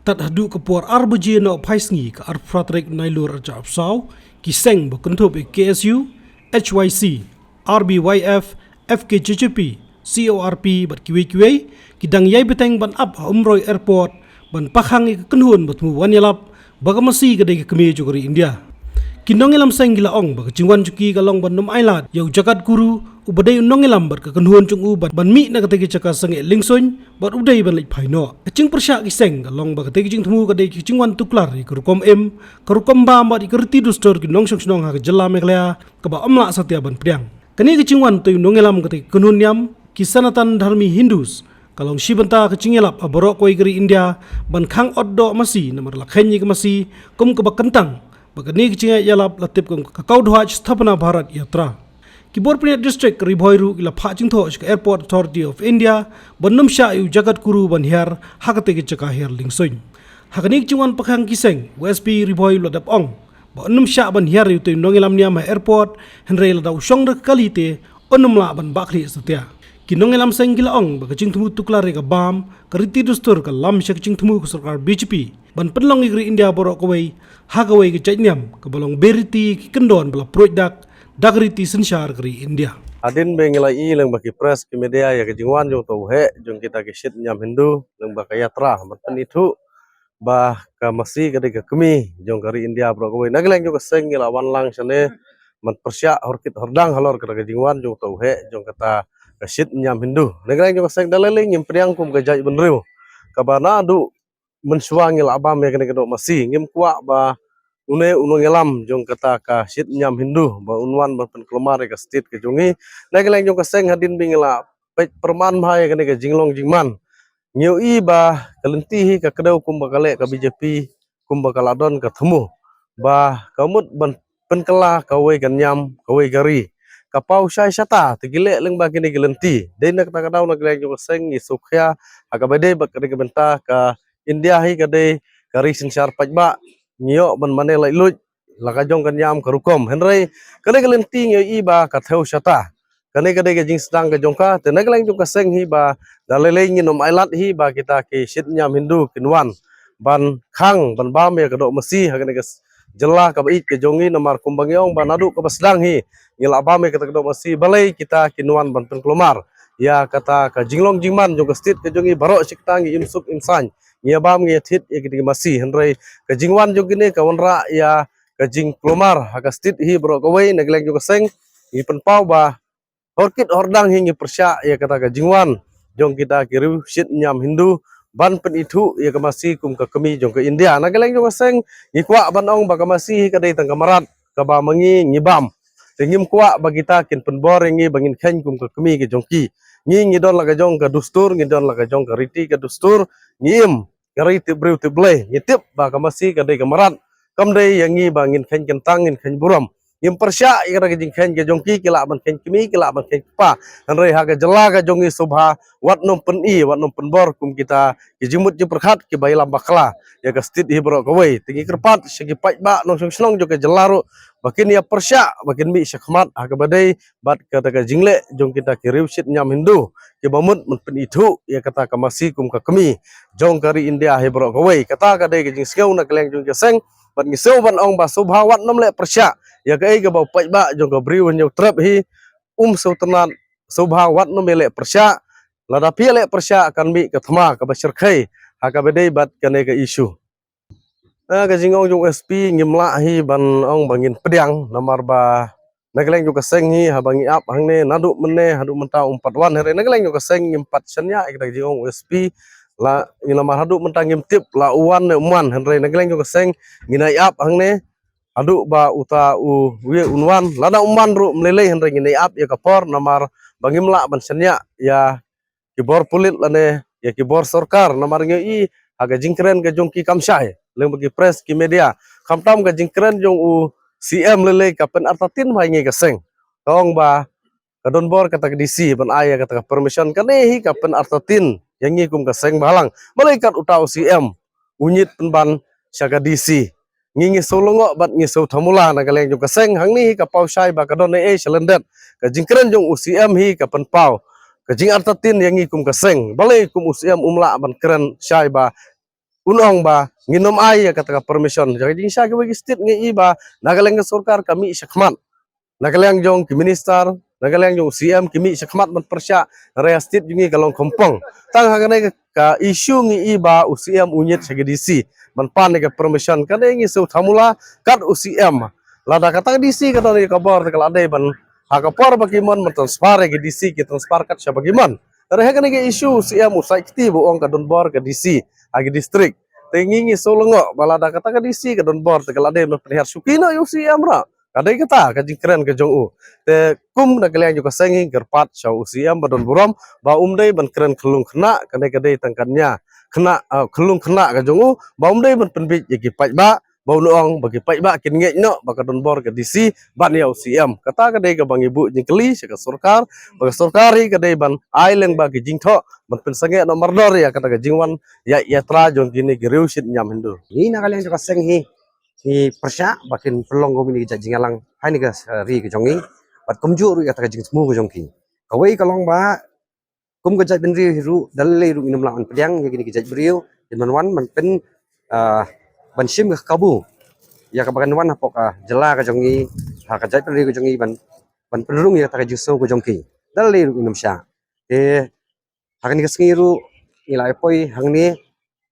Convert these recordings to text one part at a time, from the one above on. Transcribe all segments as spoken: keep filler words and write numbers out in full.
Tad haduh ka por ar baje noh phai sngi ka arphew phra tarik Nailur arhajar arphew saw, ki seng ba kynthup ïa ka K S U, H Y C, R B Y F, F K J J P, C O R P bad kiwei kiwei, ki dang ïai bteng ban ap ha Umroi Airport ban pakhang ïa ka kynhun ba thmu ban ïalap ba ka masi ka dei ka kmie jong ka ri India. Ki nongïalam seng ki la ong ba ka jingwan jong ki ka long ban ym ailad ïa u Jagat Guru uba dei u nongïalam bad ka kynhun jong u ban, ban mih na katei ka jaka sangeh Liengsuin bad u dei ban leit phai noh. Ka jingpyrshah ki seng ka long ba katei ka jingthmu ka dei ka jingwan tuklar ïa ka rukom im, ka rukom bam bad ïa ka riti dustur ki nongshong shnong ha ka jylla Meghalaya kaba ym lah satia ban pdiang. Kane ka jingwan utei u nongïalam katei ka kynhun niam ki Sanatan Dharmi Hindus ka long shi bynta ka jingïalap ha baroh kawei ka ri India ban khang ot doh masi namar la kheiñ ïa ka masi kum kaba kyntang, ba kane ka jingïalap la tip kum ka Kaudhwaj Sthapana Bharat Yatra. Ki bor pynïaid district ka Ri Bhoi ruh ki la phah jingthoh sha ka Airport Authority of India ban ym shah ïa u Jagat Guru ban hiar ha katei ka jaka hiar Liengsuin. Ha kane ka jingwan pakhang ki seng, u S P Ri Bhoi u la dep ong ba un ym shah ban hiar ïa utei u nongïalam niam ha airport, hynrei lada u shong da ka kali te un ym lah ban bah khlieh satia. Ki nongïalam seng ki la ong ba ka jingthmu tuklar ïa ka bam, ka riti dustur ka lam sha ka jingthmu ka sorkar B J P ban pynlong ïa ka ri India baroh kawei ha kawei ka jait niam kaba long beriti ïa ki kyndon ba la pruid dak da ka riti synshar ka ri India. Hadien ba ngi la ïohi lyngba ki press ki media ïa ka jingwan jong uta u heh jong kita ki shit niam Hindu lyngba ka yatra ban pynithuh ba ka masi ka dei ka kmie jong ka ri India baroh kawei. Na ka liang jong ka seng ngi la wan lang shane ban pyrshah hor kit hor dang halor kata ka jingwan jong uta u heh jong kata ka shit niam Hindu. Na ka liang jong ka seng da lei lei ngim pdiang kum ka jaitbynriew kaba naduh mynshuwa ngi la bam ïa kane ka doh masi, ngim kwah ba une u nongïalam jong kata ka shit niam Hindu ba un wan ban pynkulmar ïa ka state ka jong ngi. Na ka liang jong ka seng hadien ba ngi la peit pyrman bha ïa kane ka jinglong jingman, ngi ïohi ba ka lynti hi ka kdew kumba ka leh ka B J P, kumba ka la don ka thmu ba ka mut ban pynkylla kawei ka niam kawei ka ri. Ka paw shai shata te ki leh lyngba kine ki lynti. Dei na kata ka daw na ka liang jong ka seng ngi sngewkhia ha kaba dei bad kane ka bynta ka India hi ka dei ka ri synshar paidbah, ngi ïoh ban mane laitluid la ka jong ka niam ka rukom. Hynrei kane ka lynti ngi ïohi ba ka thew shata. Kane ka dei ka jingsdang ka jong ka, te na ka liang jong ka seng hi ba da lei lei ngin ym ailad hi ba kita ki shit niam Hindu kin wan ban khang ban bam ïa ka doh masi ha kane ka s-, jylla kaba ïeit ka jong ngi namar kumba ngi ong ba naduh kaba sdang hi ngi la bam ïa kata ka doh masi, balei kita kin wan ban pynkulmar ïa kata ka jinglong jingman jong ka state ka jong ngi. Baroh shi katta ngi im suk im saiñ, ngi ïa bam ngi ïa thied ïa kine ki masi, hynrei ka jingwan jong kine ka wanrah ïa ka jingkulmar ha ka state hi baroh kawei. Na ka liang jong ka seng ngi pynpaw ba hor kit hor dang hi ngi pyrshah ïa kata ka jingwan jong kita ki riew shit niam Hindu ban pynithuh ïa ka masi kum ka kmie jong ka India. Na ka liang jong ka seng ngi kwah ban ong ba ka masi hi ka dei tang ka mrad kaba ma ngi ngi bam. Te ngim kwah ba kita kin pynbor ïa ngi ba ngin kheiñ kum ka kmie ka jong ki. Ngi ngi don la ka jong ka dustur, ngi don la ka jong ka riti ka dustur, ngi im ka ri tip briew tip Blei, ngi tip ba ka masi ka dei ka mrad. Kam dei ïa ngi ba ngin kheiñ kyntang ngin kheiñ burom. Ngim pyrshah ïa kata ka jingkheiñ ka jong ki, ki lah ban kheiñ kmie, ki lah ban kheiñ kpa. Hynrei ha ka jylla ka jong ngi sngewbha wat nym pyni, wat nym pynbor kum kita ki jingmut jingpyrkhat kiba ïalam bakla ïa ka state hi baroh kawei. Te ngi kyrpad sha ki paidbah nongshong shnong jong ka jylla ruh ba kin ïa pyrshah ba kin mih shakhmat ha kaba dei bad kata ka jingleh jong kita ki riew shit niam Hindu kiba mut ban pynithuh ïa kata ka masi kum ka kmie jong ka ri India hi baroh kawei. Kata ka dei ka jingsngew na ka liang jong ka seng, bad ngi sngew ban ong ba sngewbha wat nym leh pyrshah ïa kaei kaba u paidbah jong ka Bri u Hynñiewtrep hi um sngewtynnad. Sngewbha wat nym ïa leh pyrshah, lada phi ïa leh pyrshah kan mih ka thma kaba shyrkhei ha kaba dei bad kane ka issue. Eh, ka jingong jong u S P ngim lah hi ban ong ba ngin pdiang namar ba na ka liang jong ka seng hi haba ngi ap hangne naduh mynne haduh mynta um pat wan. Hynrei na ka liang jong ka seng ngim pat shaniah ïa kata ka jingong u S P la, ngi namar haduh mynta ngim tip la u wan ne um wan. Hynrei na ka liang jong ka seng ngin ïa ap hangne haduh ba uta u wei un wan. Lada um wan ruh ym lei lei, hynrei ngin ïa ap ïa ka por namar ba ngim lah ban shaniah ïa ki bor pulit lane ïa ki bor sorkar namar ngi ïohi ha ka jingkren ka jong ki kam shai lyngba ki press ki media. Khamtam ka jingkren jong u C M lei lei ka pynartatien bha ïa ngi ka seng. Ka ong ba ka don bor kata ka D C ban ai ïa kata ka permission, kane hi ka pynartatien ïa ngi kum ka seng bhalang. Balei kat uta u C M u ñiad pynban sha ka D C? Ngi ngi shu lyngngoh bad ngi shu thamula na ka liang jong ka seng. Hangne hi ka paw shai ba ka don ei ei sha lyndet. Ka jingkren jong u C M hi ka pynpaw ka jingartatien ïa ngi kum ka seng. Balei kum u C M um lah ban kren shai ba un ong ba ngin ym ai ïa kata ka permission. Jong ka jingshisha kiwei ki state ngi i ba na ka liang ka sorkar ka mih shakhmat, na ka liang jong ki minister, na ka liang jong u C M ki mih shakhmat ban pyrshah, hynrei ha state jong ngi ka long kongpong. Tang ha kane ka, ka issue ngi i ba u C M u ngeit sha ka D C ban pan ïa ka permission. Kane ngi shu thamula kat u C M. Lada kata ka D C ka don ïa ka bor te ka la dei ban, ha ka por ba ki mon ban transfer ïa ka D C ki transfer kat shaba ki mon. Hynrei ha kane ka issue u C M u sait kti ba u ong ka don bor ka D C ha ki district. Te ngi ngi shu lyngngoh ba lada kata ka D C ka don bor te ka la dei ban pynhiar shuki noh ïa u C M ruh. Ka dei kata ka jingkren ka jong u. Te kum na ka liang jong ka seng ngi kyrpad sha u C M ba don burom ba um dei ban kren khyllung khynnah, ka dei, ka dei tang ka nia khynnah, ah, khyllung khynnah ka jong u, ba um dei ban pynbieit ïa ki paidbah, ba un ong ba ki paidbah kin ngeit noh ba ka don bor ka D C ban ïa u C M. Kata ka dei kaba ngi buh jingkylli sha ka sorkar, ba ka sorkar hi ka dei ban ai lyngba ki jingthoh ban pynsangeh noh mardor ïa kata ka jingwan ïa, ïatreilang jong kine ki riew shit ñiam Hindu. Ngi na ka liang jong ka seng hi ngi pyrshah ba kin pynlong kumne ki jait jingïalang ha kane ka, eh, ri ka jong ngi, bad kumjuh ruh ïa kata ka jingthmu ka jong ki. Kawei ka long ba kum ka jaitbynriew hi ruh, da lei ruh ngin ym lah ban pdiang ïa kine ki jaitbynriew, kin ban wan ban pyn, ah, ban shim ka kabu ïa kaba kan wan hapoh ka jylla ka jong ngi, ha ka jaitbynriew ka jong ngi ban, ban pynrung ïa kata ka jingsngew ka jong ki. Da lei ruh ngin ym shah. Te ha kane ka sngi ruh ngi la ïa poi hangne,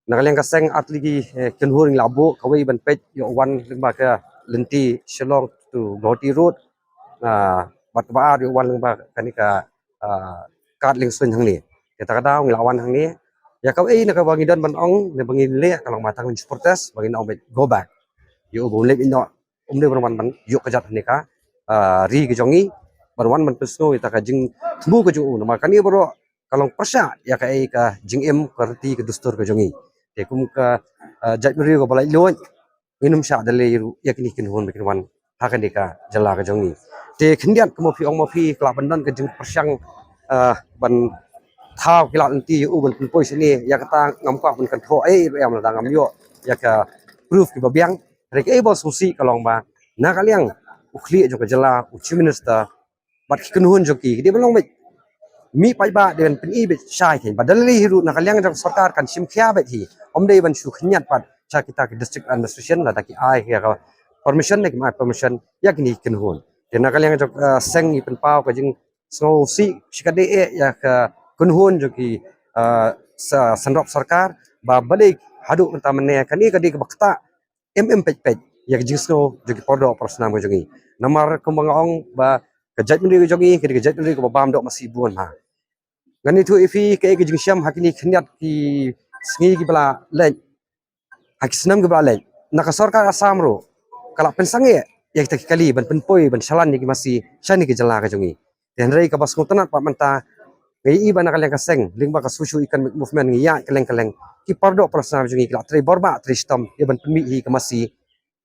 na ka liang ka seng ar tylli ki, eh, kynhun ngi la buh, kawei ban peit ïa u wan lyngba ka lynti Shillong to Guwahati Road, ah, bad kaba ar ïa u wan lyngba kane ka, ah, kad Liengsuiñ hangne. Te kata ka daw ngi la wan hangne. Ïa kawei na kaba ngi don ban ong, na ba ngi leh ka long ba tang ban protest, ba ngin ong ba go back. Ïa u ba un leit noh, um dei ban wan ban ïoh kjat hangne ka, ah, ri ka jong ngi, ban wan ban pynsngew ïa kata ka jingthmu ka jong u. Namar kane baroh ka long pyrshah ïa kaei ka jingim, ka riti, ka dustur ka jong ngi. Te kum ka, ah, jaitbynriew kaba laitluid, ngin ym shah da lei ruh ïa kine ki kynhun ba kin wan ha kane ka jylla ka jong ngi. Te khyndiat kumba phi ong ma phi, ka lah ban don ka jingpyrshang, ah, ban thaw ki lad lynti ïa u ban pynpoi shane, ïa kata ngam kwah ban kynthoh ei ruh em lada ngam ïoh ïa ka proof kiba biang. Hynrei kaei ba sngewsih ka long ba na ka liang u khlieh jong ka jylla, u Chief Minister bad ki kynhun jong ki, ki dei ban long beit, mih paidbah dei ban pyni beit shai khein. Bad da lei hi ruh na ka liang jong sorkar kan shim khia beit hi. Ym dei ban shu khyndiat pat sha kita ki district administration lada ki ai ïa ka permission ne kim ai permission ïa kine ki kynhun. Te na ka liang jong, eh, seng ngi pynpaw ka jingsngewsih shikatdei ïa ka kynhun jong ki, eh, sa-, seng rop sorkar, ba balei haduh mynta mynne kane ka dei kaba ktah em em peit peit ïa ka jingsngew jong ki para doh para snam ka jong ngi. Namar kumba nga ong ba ka jaitbynriew ka jong ngi ka dei ka jaitbynriew kaba bam doh masi bun ha. Ngan ïathuh ïa phi kaei ka jingshem ha kine khyndiat ki sngi kiba la leit, ha ki snem kiba la leit, na ka sorkar Assam ruh ka la pynsangeh ïa kita ki kali ban pynpoi ban shalan ïa ki masi shane ka jylla ka jong ngi. Te hynrei kaba sngewtynnat pat mynta, ngi ïohi ba na ka liang ka seng lyngba ka socio economic movement ngi ïaid kylleng kylleng, ki para doh para snam jong ngi ki la trei bor bha trei shitom ïa ban pynmih hi ka masi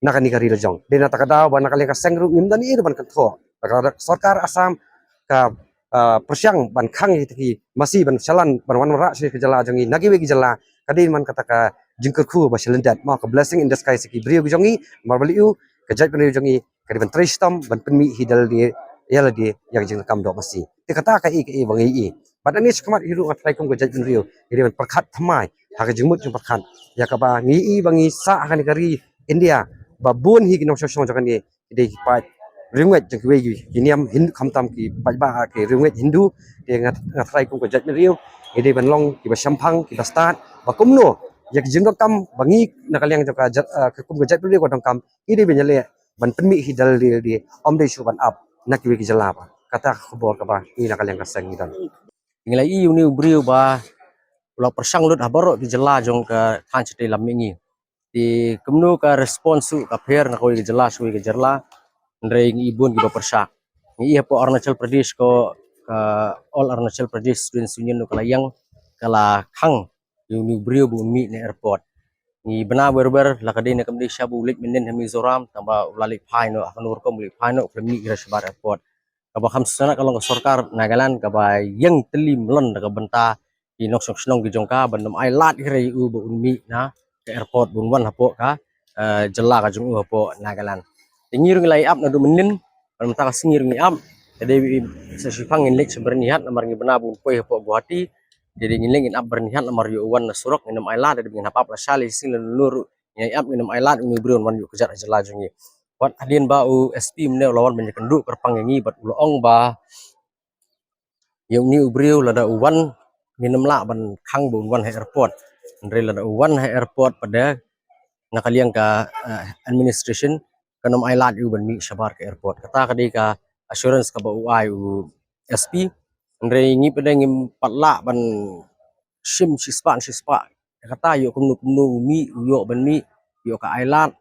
na kane ka ri la jong. Dei na kata ka daw ba na ka liang ka seng ruh ngim don ei ruh ban kynthoh. Ka sorkar Assam ka, ah, pyrshang ban khang ïa kita ki masi ban shalan ban wan wanrah sha ka jylla jong ngi na kiwei ki jylla, ka dei man kata ka jingkyrkhu ba shalyndet, ma ka blessing in disguise ïa ki briew ki jong ngi, namar balei, ka jaitbynriew jong ngi ka dei ban trei shitom ban pynmih hi da lade ïa lade ïa ka jingdonkam doh masi. Te kata kaei kaei ba ngi ïohi. Bad ane shakhmat hi ruh nga tharai kum ka jaitbynriew ngi dei ban pyrkhat thymmai ha ka jingmut jingpyrkhat ïa kaba ngi ïohi ba ngi sah ha kane ka ri India, ba bun hi ki nongshong shnong jong kane ki dei ki paid riewngeit jong kiwei ki, ki niam Hin-, khamtam ki paidbah ki riewngeit Hindu. Te nga, nga tharai kum ka jaitbynriew ngi dei ban long kiba shemphang, kiba stad, ba kumno ïa ka jingdonkam ba ngi na ka liang jong ka jait, ah, ka kum ka jaitbynriew ka donkam, ngi dei ban ïaleh ban pynmih hi da lade lade, ym dei shuh ban ap na kiwei ki jylla pat. Kata ka khubor kaba ngi na ka liang ka seng ngi don. Ngi la ïohi une u briew ba u la pyrshang lut ha baroh ki jylla jong ka thaiñ shatei lam mihngi. Te kumno ka response ruh ka pher na kawei ka jylla sha kawei ka jylla. Hynrei ngi i bun kiba pyrshah. Ngi i hapoh Arunachal Pradesh ko, ka All Arunachal Pradesh Students Union ruh ka la ïeng, ka la khang ïa une u briew ba un mih na airport. Ngi bna wer wer, la ka dei na ka mdei sha ba u leit mynnin ha Mizoram, tang ba u la leit phai noh, ha kano rukom u leit phai noh, u la mih ïa shabar airport. Kaba kham sngewtynnat ka long ka sorkar Nagaland kaba ïeng tylli mlien da ka bynta ki nongshong shnong ki jong ka, ban ym ai lad ïa u ba un mih na ka airport, ba un wan hapoh ka, eh, jylla ka jong u hapoh Nagaland. Te ngi ruh ngi la ïa ap naduh mynnin, ban mynta ka sngi ruh ngi ap. Ka dei sa shiphang ngin leit sha Byrnihat namar ngi bna ba un poi hapoh Guwahati. Jadi ngin leh ngin ap byrnihat namar ïoh u wan na surok ngin ym ailad, dei ba ngin hap ap lashai lashisngi lano ruh ngin ïa ap ngin ym ailad ïa une u briew un wan ïuh kjat ha jylla jong ngi. Wat hadien ba u S P mynne u la wan ban ïakynduh kyrpang ïa ngi bad u la ong ba ïa une u briew lada u wan ngin ym lah ban khang ba un wan ha airport. Hynrei lada u wan ha airport pat de na ka liang ka, eh, administration kan ym ailad ïa u ban mih shabar ka airport. Kata ka dei ka assurance kaba u ai u S P. Hynrei ngi pat de ngim pat lah ban shim shispah shispah. Kata ïoh kumno kumno u mih, u ïoh ban mih, ïoh ka ailad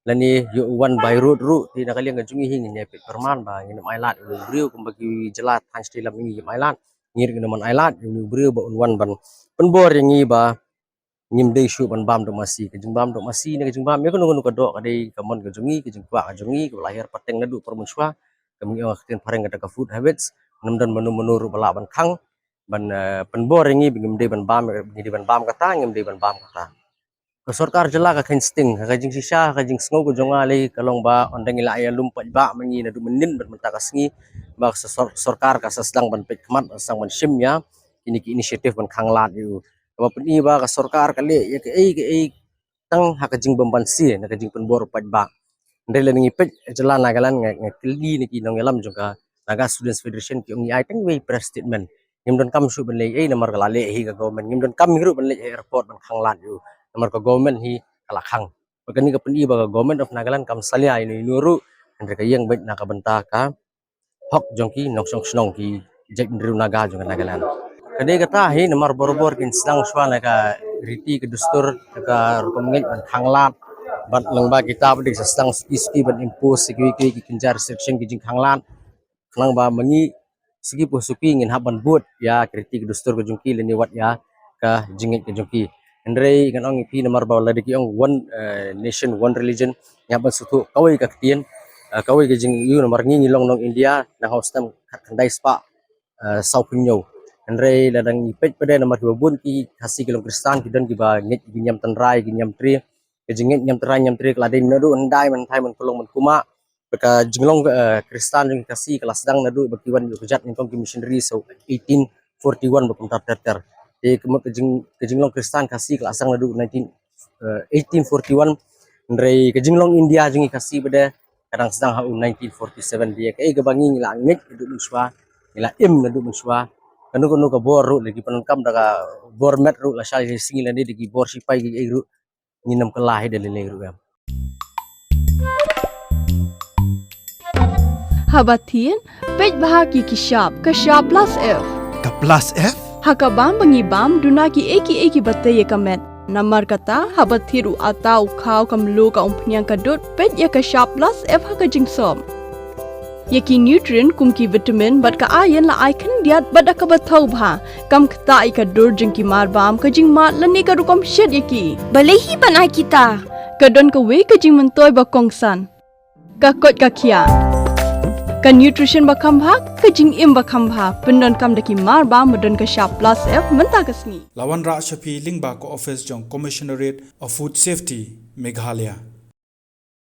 lane ïoh u wan by road ruh. Te na ka liang ka jong ngi hi ngin ïa peit pyrman ba ngin ym ailad ïa une u briew kumba ki jylla thaiñ shatei lam ngi ngim ailad. Ngi ruh ngin ym ailad ïa une u briew ba un wan ban pynbor ïa ngi ba ngim dei shuh ban bam doh masi. Ka jingbam doh masi ne ka jingbam ïa kano kano ka doh ka dei ka mon ka jong ngi, ka jingkwah ka jong ngi kaba la hiar pateng naduh por mynshuwa. Ka mynta ka ktien phareng kata ka food habits. Ngim don mano mano ruh ba lah ban khang ban, eh, pynbor ïa ngi ba ngim dei ban bam, ngim dei ban bam kata, ngim dei ban bam kata. Ka sorkar jylla ka kheiñ sting, ka jingshisha, ka jingsngew ka jong nga lei ka long ba ynda ngi la ïalum paidbah ma ngi naduh mynnin bad mynta ka sngi ba ka sor-, sorkar ka sa sdang ban peit khmat, sdang ban shim ïa kine ki initiative ban khanglad ïa u. Kaba pyni ba ka sorkar ka leh ïa kaei kaei tang ha ka jingbymbanse na ka jingpynbor u paidbah. Hynrei lada ngi peit jylla Nagaland nga, nga kylli na ki nongïalam jong ka Naga Students Federation ki ong ngi ai tang wei press statement. Ngim donkam shuh ban leh ei namar ka la leh hi ka government. Ngim donkam hi ruh ban leh ha airport ban khanglad ïa u namar ka government hi ka la khang. Bad kane ka pyni ba ka Government of Nagaland kam salia ïa ino ino ruh. Hynrei ka ïeng beit na ka bynta ka hok jong ki nongshong shnong ki jaitbynriew Naga jong ka Nagaland. Ka dei kata hi namar barabor kin sdang shuwa na ka riti ka dustur ka rukom ngeit ban khanglad bad lyngba kita ba dei sa sdang suki suki ban impose suki suki ki kynja restriction ki jingkhanglad. Khnang ba ma ngi suki pa suki ngin hap ban bud ïa ka riti ka dustur ka jong ki lane wat ïa ka jingngeit ka jong ki. Hynrei ngan ong ïa phi namar ba lada ki ong one, eh, nation, one religion, ngi hap ban sngewthuh kawei ka ktien, eh, kawei ka jingïohi namar ngi ngi long nong India, nang ha u snem khatkhyndai spah, eh, sawphew hynñiew. Hynrei lada ngi peit pat de namar kiba bun ki Khasi ki long Khristan, ki don kiba ngeit ki niam tynrai, ki niam tre, ka jingngeit niam tynrai niam tre ka la dei naduh hyndai mynta man kulong man kumah. Bad ka jinglong, eh, Khristan jong ki Khasi ka la sdang naduh ba ki wan ïuh kjat nyngkong ki missionary ha u eighteen forty-one ba kumta ter ter. Te ka mut ka jing, ka jinglong Khristan Khasi ka la sdang naduh nineteen, eh, eighteen forty-one. Hynrei ka jinglong India jong ki Khasi pat de ka dang sdang ha u nineteen forty-seven. Te kaei kaba ngi ngi la ngeit naduh mynshuwa, ngi la im naduh mynshuwa. Kano kano ka bor ruh lada ki pyndonkam da ka bor met ruh lashai shisngi lane da ki bor shipai kiei ruh ngin ym kylla hi da lei lei ruh em. Haba thied, peit bha ki ki shap, ka shap plus F. Ka plus F? Ha ka bam ba ngi bam, duna kiei kiei kiba tei ïa ka met. Namar kata, haba thied u atta u khaw ka mluh ka umphniang ka dud, peit ïa ka shap plus F ha ka jingsop. Ïa ki nutrient kum ki vitamin bad ka iron la ai khyndiat bad da kaba thaw bha. Kam ktah ïa ka dur jong ki marbam, ka jingmad lane ka rukom shet ïa ki. Balei hi ban ai kita? Ka don kawei ka jingmyntoi ba kongsan. Ka koit ka khiah. Ka nutrition ba kham bha, ka jingim ba kham bha. Pyndonkam da ki marbam ba don ka shap plus F mynta ka sngi. La wanrah sha phi lyngba ka office jong Commissionerate of Food Safety, Meghalaya.